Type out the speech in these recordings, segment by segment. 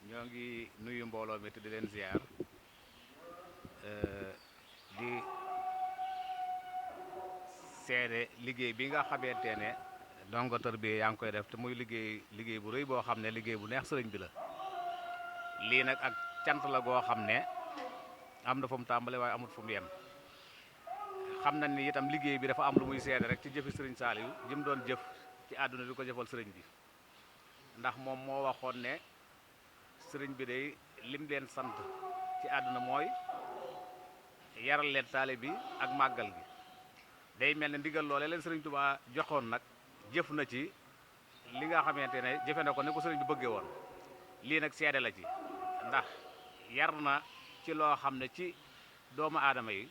ñoo ngi nuyu mbooloo mi te di leen ziar di seede liggéey bi nga xamante ne dongotor bi yaa ngi koy def te muy liggéey bu rëy boo xam ne liggéey bu neex sëriñ bi la. lii nag ak cant la goo xam ne am na fu mu tàmbale waaye amut fu mu yem. xam nañ ni itam liggéey bi dafa am lu muy seede rek ci jëfi sëriñ Saliou ji mu doon jëf ci àdduna di ko jëfal sëriñ bi, ndax moom moo waxoon ne sëriñ bi day lim leen sant ci àdduna mooy yaral leen taalibe bi ak màggal gi. day mel ne ndigal loole leen sëriñ Touba joxoon nag jëf na ci li nga xamante ne jëfe na ko ni ko sëriñ bi bëggee woon. lii nag seede la ci ndax yar na ci loo xam ne ci doomu aadama yi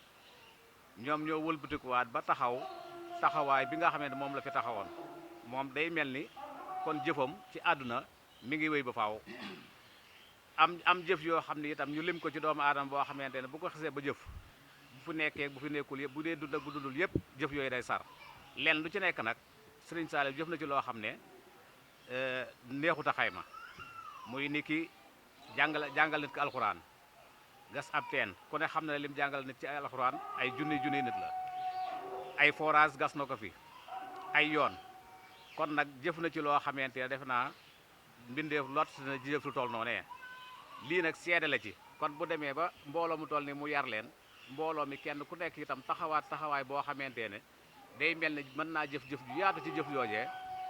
ñoom ñoo wëlbatikuwaat ba taxawaay bi nga xam ne moom la fi taxawoon. moom day mel ni kon jëfam ci àdduna mi ngi wéy ba faaw. am jëf yoo xam ne itam ñu lim ko ci doomu aadama boo xamante ne bu ko xasee ba jëf bu fu nekkee bu fi nekkul yëpp bu dee dund ak bu dundul yëpp jëf yooyu day sar. lenn lu ci nekk nag sëriñ Saliou jëf na ci loo xam ne neexut a xayma. muy ni ki jàngal nit ki alxuraan, gas ab teen ku ne xam na ne lim jàngal nit ci ay alxuraan ay junni nit la. ay forage gas na ko fi, ay yoon. kon nag jëf na ci loo xamante ne def naa mbindeef lot na jëf lu toll noonu. lii nag seede la ci. kon bu demee ba mbooloo mu toll ni mu yar leen, mbooloo mi kenn ku nekk itam taxawaay boo xamante ne day mel ne mën naa jëf-jëf ju yaatu ci jëf yoojee,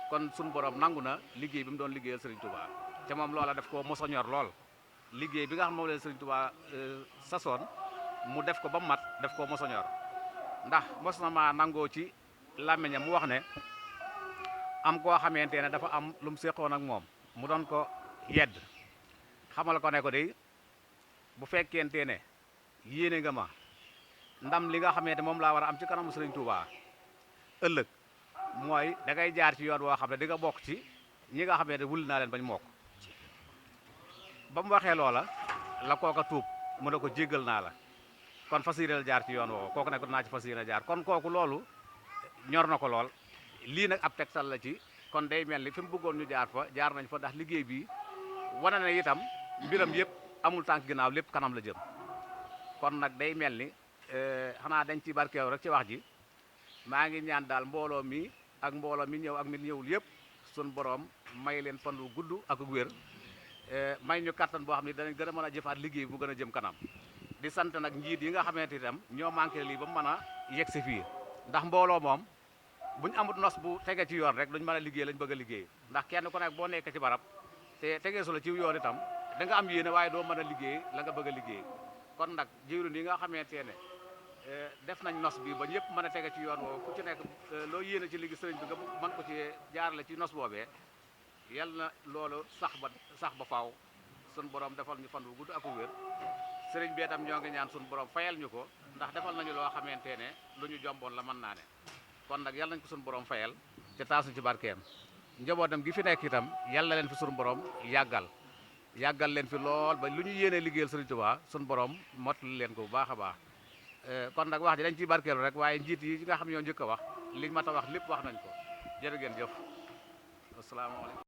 kon suñu borom nangu na liggéey bi mu doon liggéeyal Serigne Touba. te moom loola def ko mos a ñor lool. liggéey bi nga xam moom leen Serigne Touba sasoon mu def ko ba mu mat def ko mos a ñor. ndax mos na maa nangoo ci làmmiñam mu wax ne am koo xamante ne dafa am lu mu séqoon ak moom mu doon ko yedd xamal ko ne ko de bu fekkente ne yéene nga ma ndam li nga xamante moom laa war a am ci kanamu Serigne Touba ëllëg mooy da ngay jaar ci yoon woo xam ne di nga bokk ci ñi nga xamante wul naa leen bañ mokk. ba mu waxee loola la kooka tuub mu ne ko jéggal naa la, kon fas yéeneel jaar ci yoon woowu. kooku ne ko naa ci fas yéene jaar, kon kooku loolu ñor na ko lool. lii nag ab tegtal la ci, kon day mel ni fi mu bëggoon ñu jaar fa jaar nañ fa, ndax liggéey bi wane na itam mbiram yëpp amul tànk ginnaaw, lépp kanam la jëm. kon nag day mel ni xanaa dañ ci barkeew rek ci wax ji. maa ngi ñaan daal mbooloo mi ak mbooloo mi ñëw ak mi ñëwul yëpp sun borom may leen fan wu gudd ak wér, may ñu kattan boo xam ne danañ gën a mën a jëfaat liggéey bu gën a jëm kanam. di sant nag njiit yi nga xamante itam ñoo manqué lii ba mu mën a yegg si fii, ndax mbooloo moom buñ amut nos bu tege ci yoon rek duñ mën a liggéey lañ bëgg a liggéey. ndax kenn ku nekk boo nekkee ci barab te tegee su la ci yoon itam da nga am yéene waaye doo mën a liggéey la nga bëgg a liggéey. kon nag jiwrin yi nga xamante ne def nañ nos bi ba ñëpp mën a tege ci yoon woowu, ku ci nekk loo yéene ci liggéey sëriñ bi nga mën ko ci jaarale ci nos boobee, yal na loolu sax ba faaw. sun borom defal ñu fan wu gudd ak wér. sëriñ bi itam ñoo ngi ñaan sun borom fayal ñu ko, ndax defal nañu loo xamante ne lu ñu jomboon la mën naa ne. kon nag yal nañ ko sun borom fayal te taasu ci barkeem. njabootam gi fi nekk itam yal na leen fi sun borom yàggal leen fi lool ba lu ñu yéene liggéeyal sëriñ Tuubaa sun borom mottali leen ko bu baax a baax. kon nag wax ji dañ ciy barkeelu rek, waaye njiit yi nga xam ñoo njëkk a wax liñ mat a wax lépp wax nañ ko. jërë ngeen jëf. asalaamaaleykum.